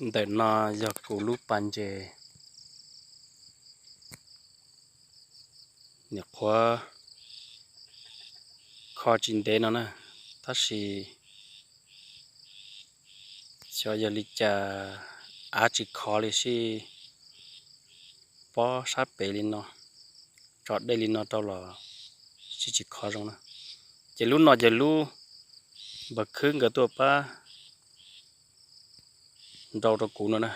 Ntawm no yog kuv lub pas ntses, nyuam qhuav kho tsis ntev no na, tab sis xyov yog li cas av tsis khov li sib pob sab pem li no, tso dej li no rau los sib tsis khov zoo na. Ces lub no ces lub npawg khwb nkawd tuaj pab nrau rau kuv no na,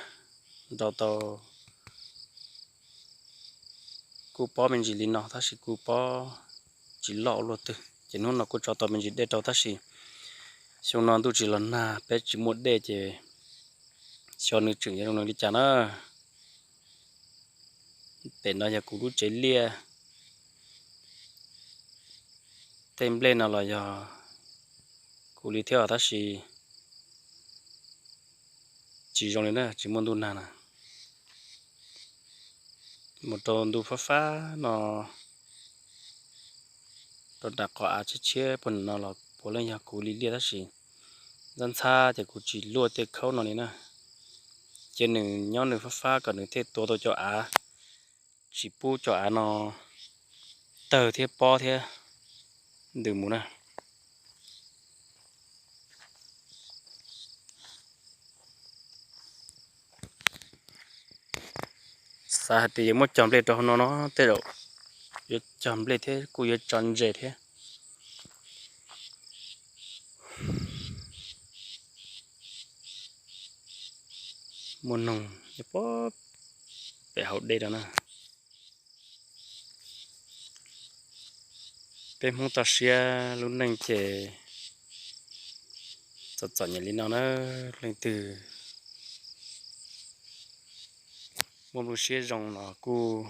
nrau tau kuj pob me ntsis li no tab sis kuj pob tsis loj ua luaj twg. Ces hnub no kuj tso tau me ntsis dej rau tab sis xyoo no ntuj tsis los nag peb tsis muaj dej ces xyov nws tseem yuav zoo nws li cas na. Pem no yog kuv lub tsev liaj, tej nplej no los yog kuv li thiab tab sis tsis zoo li na, tsis muaj ntuj nag na. Mus rau ntu fab fab no, rau nram qhov av tshiab tshiab puag no los puav leej yog kuv li liaj tab sis ntxhab ntxhab ces kuv tsis luaj tej khaub no li na. Cia nws nyob nws fab fab kom nws thiaj tua tau cov av, tsis pub cov av no tawg thiab pob thiab ntws mus na. Xav hais tias yuav muab cog nplej rau hauv no no tej zaum yuav cog nplej thiab kuj yuav tso ntses thiab. Muaj noog nyob pem hauv dej no na. Peb Hmoob toj siab lub neej ces txom txom nyem li no na, leej twg muaj lub siab zoo los kuj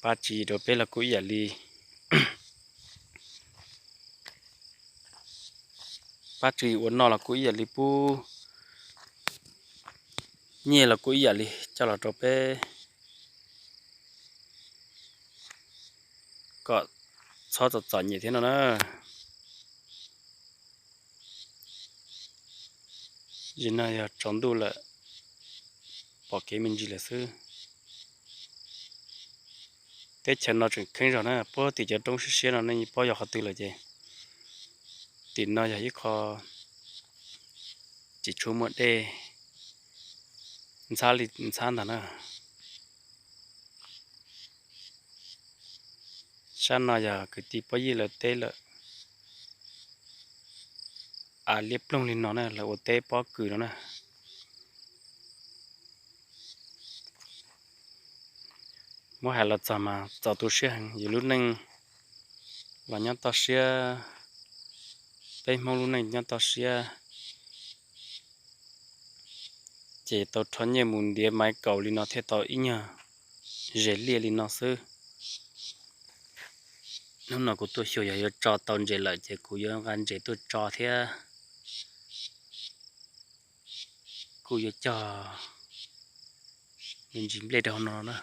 pab tswv yim rau peb los kuj ib yam li, pab tswv yim ua noj los kuj ib yam li, pub nyiaj los kuj ib yam li coj los rau peb kom txhob txom txom nyem thiab no na. Zim no yog tsaus ntuj lawm, pom kev me ntsis lawm xwb. Teb chaws no tseem kheeb zog na, puag tim cov roob siab siab no nej paub yog qhov twg lawm ces tim no yog ib qho tsis tshua muaj dej ntxhab li ntxhab ntag na. Sab no yog kwv tij pog yij lawv teb lawm, av liab ploog li no na, lawv ua teb pob kws no na. Muab hais los txog mas txaus tu siab heev, yus lub neej los nyob toj siab, peb Hmoob lub neej nyob toj siab, ces tau rho nyiaj mus ntiav maiv kaus li no thiaj tau ib nyuag zes liaj li no xwb. Hnub no kuv tuaj xyuas yog yuav tso tau ntses lawm ces kuv yuav nqa ntses tuaj tso thiab kuj yuav cog me ntsis nplej rau hauv no na.